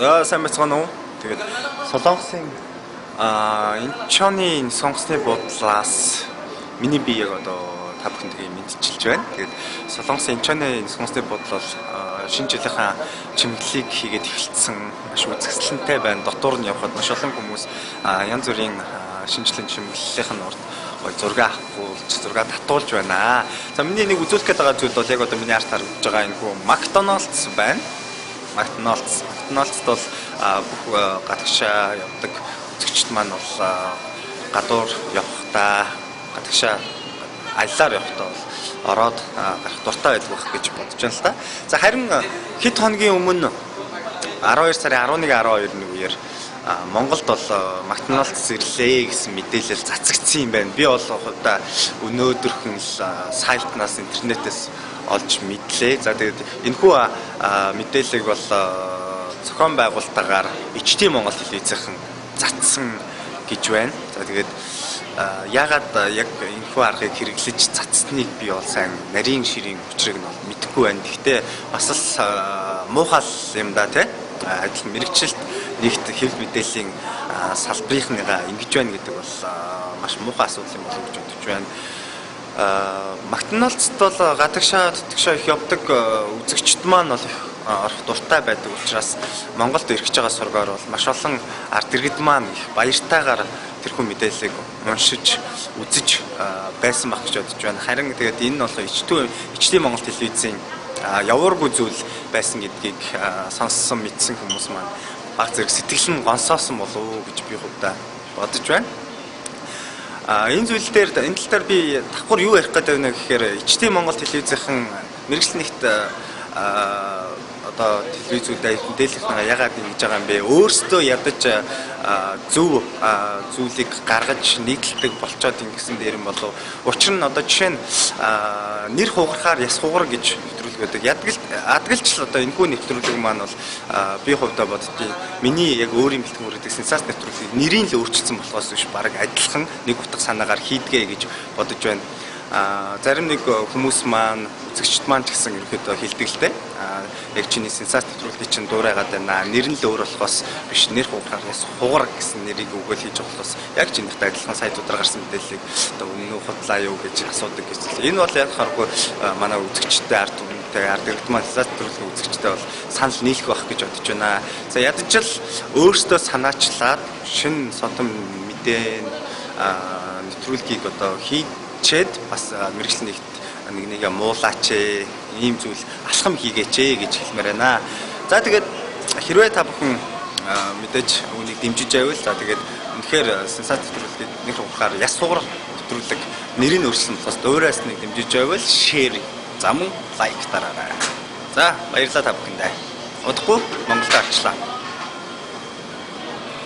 За, сайн байцгаана уу? Тэгээд Солонгосын Инчоны сонгосны буудлаас миний би яг одоо та бүхэндээ мэдчилж байна. Тэгээд Солонгосын Инчоны сонгосны буудлал бол шинэ жилийнхаа чимэглэлийг хийгээд эхэлсэн, маш үзэсгэлэнтэй байна. Дотуур нь явхад маш олон хүмүүс янз бүрийн шинэ жилийн чимэглэлийнх нь урд гой зураг авахулж, зураг татуулж байна. За, миний нэг үзүүлэх гээд байгаа зүйл бол яг одоо миний ард харагдаж байгаа энэ хүү McDonald's байна. McDonald's. McDonald's бол бүх гадагшаа явдаг үзэгчд маань бол гадуур явахдаа, гадагшаа аяллаар явахдаа бол ороод гарах дуртай байдаг байх гэж бодож байна л та. За, харин хэд хоногийн өмнө 12 сарын 11 12-ны үеэр Монголд бол McDonald's ирлээ гэсэн мэдээлэл цацагдсан юм байна. Би бол хувьдаа өнөөдөрхөн л сайтнаас, интернетээс олж мэдлээ. За, тэгээд энэхүү мэдээллийг бол зохион байгуулалтаагаар HT Монгол телевизийнхэн цацсан гэж байна. За, тэгээд яагаад яг энэхүү аргыг хэрэглэж цацсныг би бол сайн нарийн ширийн учрыг нь бол мэдэхгүй байна. Гэхдээ бас л муухай юм да, тий. Адил мэргэжилт нэгт хэвлэл мэдээллийн салбарынхныгаа ингэж байна гэдэг бол маш муухай асуудал юм болов уу гэж бодож байна. McDonald's-д бол гадагшаа төдөгшөө их явдаг үзэгчд маань бол их орох дуртай байдаг учраас Монголд ирэх гэж байгаа сургаар бол маш олон ард иргэд маань их баяртайгаар тэрхүү мэдээллийг уншиж үзэж байсан байх гэж бодож байна. Харин тэгээд энэ нь бол HT Монгол телевизийн явуургүй зүйл байсан гэдгийг сонссон, мэдсэн хүмүүс маань баг зэрэг сэтгэл нь гонсоосон болов уу гэж би хувьдаа бодож байна. Энэ зүйл дээр, энэ тал дээр би давхар юу ярих гэдэг вэ гэхээр HT Монгол телевизийнхэн мэргэжил нэгт одоо телевизүүдээ, мэдээллийнхээ ягаад ингэж байгаа юм бэ? Өөрсдөө ядаж зөв зүйлийг гаргаж нийтэлдэг болчоод ингэсэн дээр юм болов. Учир нь одоо жишээ нь нэр хугарахаар яс хугар гэж нэвтрүүлэг байдаг. Ядгал адгалч л одоо энэхүү нэвтрүүлэг маань бол би хувьдаа боддгийн, миний яг өөрийн бэлтгэн хүргэдэг сенсац нэвтрүүлгийг нэрийг л өөрчилсөн болохоос биш баг адилхан нэг утга санаагаар хийдгээ гэж бодож байна. Зарим нэг хүмүүс маань, үзэгчд маань ч гэсэн ерөнхийдөө хэлдэг л дээ. Яг чиний сенсац нэвтрүүлгийг чинь дуурайгаад байна. Нэр нь л өөр болохоос биш, нэр хугарахаар яс хугар гэсэн нэрийг өгөөл хийж болохоос яг чинийхтэй адилхан сая дудраа гарсан мэдээллийг одоо үнэн үү, худлаа юу гэж асуудаг гэж. Энэ бол яг харгүй манай үзэгчтэй, ард түмэнтэй, ард иргэд маань, сенсац нэвтрүүлгийн үзэгчтэй бол санал нийлэх байх гэж бодож байна. За, ядаж л өөрсдөө санаачлаад шинэ содон мэдээ нэвтрүүлгийг одоо хийчээд бас мэргэжил нэгт нэг нэгэ муулаач ээ, ийм зүйл алхам хийгээч ээ гэж хэлмээр байна. За, тэгээд хэрвээ та бүхэн мэдээж үүнийг дэмжиж байвал, за, тэгээд үнэхээр сенсац нэвтрүүлгийг нэр хугарахаар яс хугар нэвтрүүлэг нэрийг өөрчилсөн болохоос дуурайсныг дэмжиж байвал share, за, мөн like дараарай. За, баярлалаа та бүхэндээ. Удахгүй Монголд орчлоо.